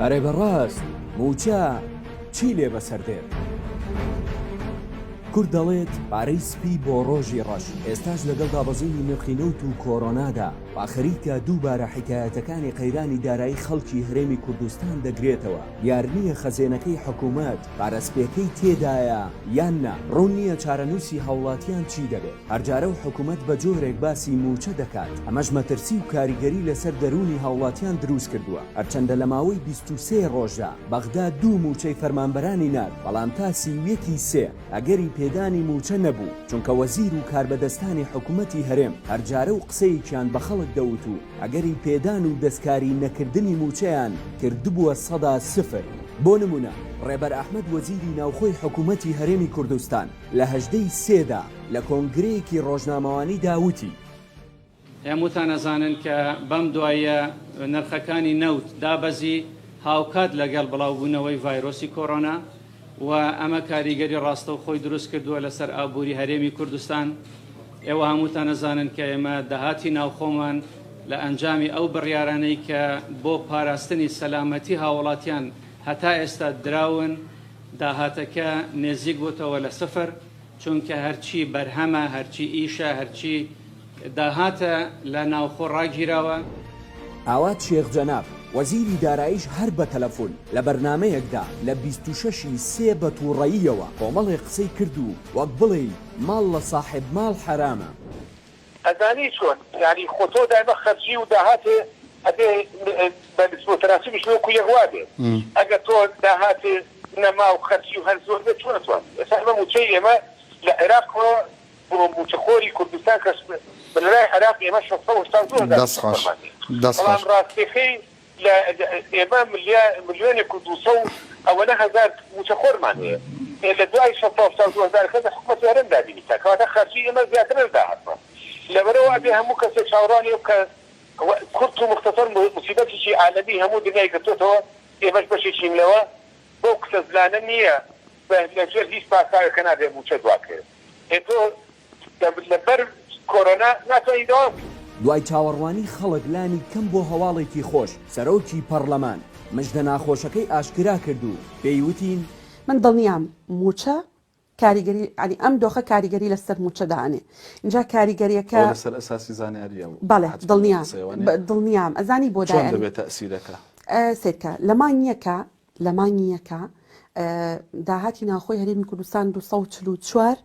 ئەرێ بەڕاست مووچە چی لێ بەسەر دێت؟ کورد دەڵێت پارەی سپی بۆ ڕۆژی ڕەش، ئێستاش لەگەڵ دابەزینی نرخی نەوت و کۆرۆنادا وا خەریکە دووبارە حیکایەتەکانی قەیرانی دارایی خەڵکی هەرێمی کوردستان دەگرێتەوە، دیار نییە خەزێنەکەی حکومەت پارە سپێکەی تێدایە یان نا، ڕوون نییە چارەنووسی هاوڵاتیان چی دەبێت، هەرجارە و حکومەت بە جۆرێک باسی مووچە دەکات، ئەمەش مەترسی و کاریگەری لەسەر دەروونی هاوڵاتیان دروستکردووە، هەرچەندە لە ماوەی 23 ڕۆژدا بەغدا دوو مووچەی فەرمانبەرانی نارد، بەڵام تا 31 ی سێ ئەگەری پێدانی مووچە نەبوو، چونکە وەزیر و کاربەدەستانی حکومەتی هەرێم هەرجارە و قسەیەکیان بە خەڵک دەوت و ئەگەری پێدان و دەستکاری نەکردنی مووچەیان کردبووە 0%. بۆ نموونە ڕێبەر ئەحمەد وەزیری ناوخۆی حکومەتی هەرێمی کوردستان لە 18 ی سێ دا لە کۆنگرەیەکی ڕۆژنامەوانیدا وتی. هەمووتان ئەزانن کە بەم دواییە نرخەکانی نەوت دابەزی هاوکات لەگەڵ بڵاوبوونەوەی ڤایرۆسی کۆرۆنا و ئەمە کاریگەری ڕاستەوخۆی دروست کردووە لەسەر ئابووری هەرێمی کوردستان. ئێوە هەمووتان ئەزانن کە ئێمە داهاتی ناوخۆمان لە ئەنجامی ئەو بڕیارانەی کە بۆ پاراستنی سەلامەتی هاوڵاتیان هەتا ئێستا دراون داهاتەکە نێزیک بۆتەوە لە سفر. چونکە هەرچی بەرهەمە، هەرچی ئیشە، هەرچی داهاتە لە ناوخۆ ڕاگیراوە. ئاوات شێخ جەناب، وەزیری داراییش هەر بە تەلەفون لە بەرنامەیەکدا لە 26 ی سێ بە توڕەییەوە کۆمەڵێک قسەی کرد و وەک بڵێی ماڵ لە ساحێب ماڵ حەرامە. ئەزانی چۆن یانی خۆ تۆ دایمە خەرجی و داهاتێ ئەبێ بە نسبە و تەناسوبیش وەکو یەک وابێ ئەگەر تۆ داهاتێ نەما و خەرجی و هەر زۆر بێت چۆن ئەتوانی ئێستا ئێمە موچەی ئێمە لە عێراقەوە بۆ موچەخۆری کوردستان کە لەلای عێراق ئێمە 682 هەزار دەست خۆش موچەخۆرمان هەیە دەست بەڵام خۆش. ڕاستیەکەی لە ئێمە ملیۆنێک و دووسەد و ئەوەنە هەزار مووچەخۆرمان هەیە، ئێ لە دوای 672 هەزار کەس حکومەتی هەرێم دابینی بکات، کەواتە خەرجی ئێمە زیاترە لە داهاتمان. لەبەرئەوە ئەبێ هەموو کەسێک چاوەڕوانی ئەوە بکات، کورت و موختەسەر موسیبەتێکی عالەمی هەموو دنیای گرتۆتەوە، ئێمەش بەشێکین لەوە، بەو قسە زلانە نییە لە ژێر هیچ پاساوێکە نابێ مووچە دواکەوێت. ئێ تۆ لەبەر کۆرۆنا ناتوانی دەوام بکەی. دوای چاوەڕوانی خەڵک لانی کەم بۆ هەواڵێکی خۆش، سەرۆکی پەڕلەمان مژدە ناخۆشەکەی ئاشکرا کرد و پێی وتین. من دڵنیام مووچە کاریگەری یانی ئەم دۆخە کاریگەری لەسەر مووچە دائەنێ ئینجا کاریگەریەکە. ئەوە لەسەر ئەساسی زانیاریە و بەڵێ حەتمەن دڵنیام قسەیە وانیە؟ دڵنیام ئەزانی بۆ چۆن دایئەنێ؟ دەبێت تەئسیرەکە؟ سەیرکە لە مانگی یەکا لە مانگی یەکا داهاتی ناوخۆی هەرێمی کوردستان 244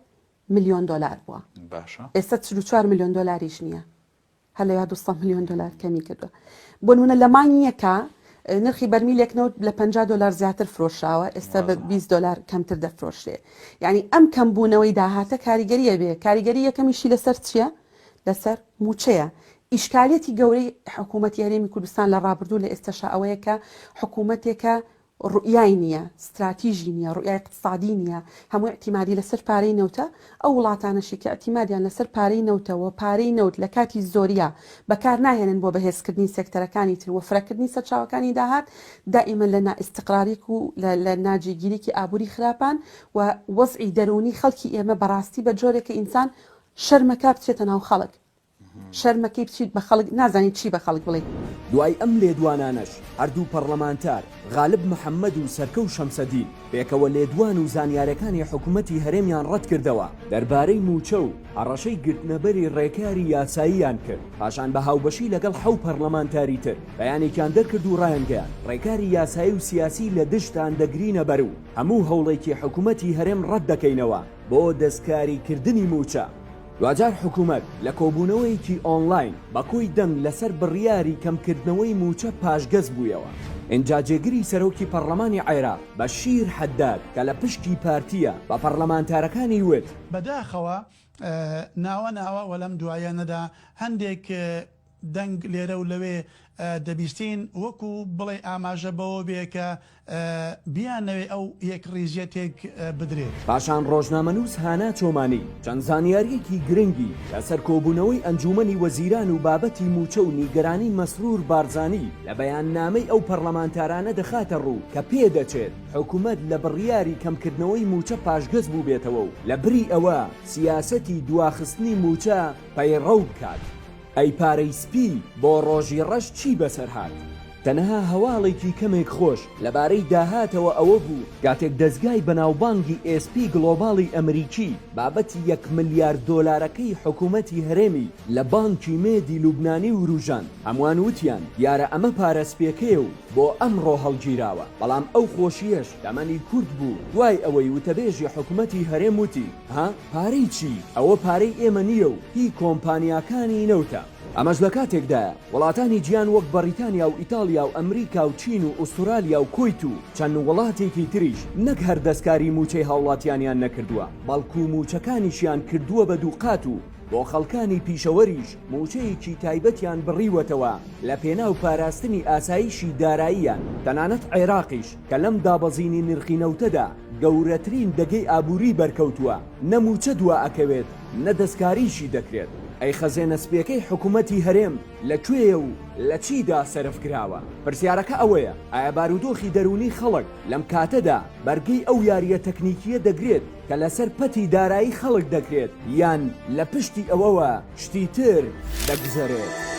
ملیۆن دۆلار بووە باشە. ئێستا 44 ملیۆن دۆلاریش نییە هەر لەویا 200 ملیۆن دۆلار کەمی کردووە بۆ نمونە لە مانگی یەکا نرخی بەرمیلێک نەوت لە 50 دۆلار زیاتر فرۆشراوە ئێستا بە 20 دۆلار کەمتر دەفرۆشرێ یعنی ئەم کەمبوونەوەی داهاتە کاریگەریە بێ کاریگەری یەکەمیشی لەسەر چییە لەسەر مووچەیە ئیشکالێتی گەورەی حکوومەتی هەرێمی کوردستان لە ڕابردوو لە ئێستەشا ئەوەیە کە حکوومەتێکە ڕوئیای نییە، ستراتیژی نییە، ڕوئیای ئیقتسادی نییە، هەموو ئیعتیمادی لەسەر پارەی نەوتە، ئەو وڵاتانەشی کە ئیعتیمادیان لەسەر پارەی نەوتە و پارەی نەوت لە کاتی زۆریا بەکار ناهێنن بۆ بەهێزکردنی سێکتەرەکانی تر و فرەکردنی سەرچاوەکانی داهات دائیمەن لە نائیستقراریک و لە ناجێگیریکی ئابووری خراپان و وەزعی دەروونی خەڵکی ئێمە بەڕاستی بە جۆرێکە ئینسان شەرمەکا بچێتە ناو خەڵک. شەرمەکەی بچیت بە خەڵک نازانی چی بە خەڵک بڵێی. دوای ئەم لێدوانانەش هەردوو پەڕلەمانتار، غالب محەمەد و سەرکەو شەمسەدین، پێکەوە لێدوان و زانیارەکانی حکومەتی هەرێمیان ڕەتکردەوە دەربارەی مووچە و هەڕەشەی گرتنەبەری ڕێکاری یاساییان کرد، پاشان بە هاوبەشی لەگەڵ حەو پەڕلەمانتاری تر بەیانێکیان دەرکرد و ڕایانگەیاند ڕێکاری یاسایی و سیاسی لە دژتان دەگرینەبەر و هەموو هەوڵێکی حکومەتی هەرێم ڕەتدەکەینەوە بۆ دەستکاریکردنی مووچە. دواجار حکومەت لە کۆبوونەوەیەکی ئۆنلاین بە کۆی دەنگ لەسەر بڕیاری کەمکردنەوەی مووچە پاشگەز بوویەوە. ئینجا جێگری سەرۆکی پەڕلەمانی عێراق بەشیر حەداد کە لە پشکی پارتییە بە پەڕلەمانتارەکانی وت، بەداخەوە ناوە ناوە و لەم دواییانەدا هەندێک دەنگ لێرە و لەوێ دەبیستین وەکو بڵێی ئاماژە بەوە بێ کە بیانەوێ ئەو یەکڕیزیە تێک بدرێ. پاشان ڕۆژنامەنووس هانا چۆمانی چەند زانیارییەکی گرنگی لەسەر کۆبوونەوەی ئەنجوومەنی وەزیران و بابەتی مووچە و نیگەرانی مەسرور بارزانی لە بەیاننامەی ئەو پەڕلەمانتارانە دەخاتە ڕوو کە پێدەچێت حکومەت لە بڕیاری کەمکردنەوەی مووچە پاشگەز بووبێتەوە و لە بری ئەوە سیاسەتی دواخستنی مووچە پەیڕەو بکات. ئەی پارەی سپی بۆ ڕۆژی ڕەش چی بەسەر هات؟ تەنها هەواڵێکی کەمێک خۆش لەبارەی داهاتەوە ئەوە بوو کاتێک دەزگای بەناوبانگی ئێسپی گڵۆباڵی ئەمریکی بابەتی یەک ملیار دۆلارەکەی حکومەتی هەرێمی لە بانکی مێدی لوبنانی وروژاند، هەمووان وتیان دیارە ئەمە پارە سپیەکەیە و بۆ ئەمڕۆ هەڵگیراوە، بەڵام ئەو خۆشییەش تەمەنی کورت بوو دوای ئەوەی وتەبێژی حکومەتی هەرێم وتی، ها؟ پارەی چی؟ ئەوە پارەی ئێمە نییە و هی کۆمپانیاکانی نەوتە. ئەمەش لە کاتێکدایە وڵاتانی جیهان وەک بەڕیتانیا و ئیتاڵیا و ئەمریکا و چین و ئوسترالیا و کوەیت و چەند وڵاتێکی تریش نەک هەر دەستکاری مووچەی هاوڵاتیانیان نەکردووە بەڵکو مووچەکانیشیان کردووە بە دووقات و بۆ خەڵکانی پیشەوەریش مووچەیەکی تایبەتیان بڕیوەتەوە لە پێناو پاراستنی ئاسایشی داراییان، تەنانەت عێراقیش کە لەم دابەزینی نرخی نەوتەدا گەورەترین دەگەی ئابووری بەرکەوتووە نە مووچە دوا ئەکەوێت نە دەستکاریشی دەکرێت. ئەی خەزێنە سپیەکەی حکومەتی هەرێم لە کوێیە و لە چیدا سەرف کراوە؟ پرسیارەکە ئەوەیە ئایا بارودۆخی دەروونی خەڵک لەم کاتەدا بەرگەی ئەو یارییە تەکنیکییە دەگرێت کە لەسەر پەتی دارایی خەڵک دەکرێت یان لە پشتی ئەوەوە شتی تر دەگوزەرێت؟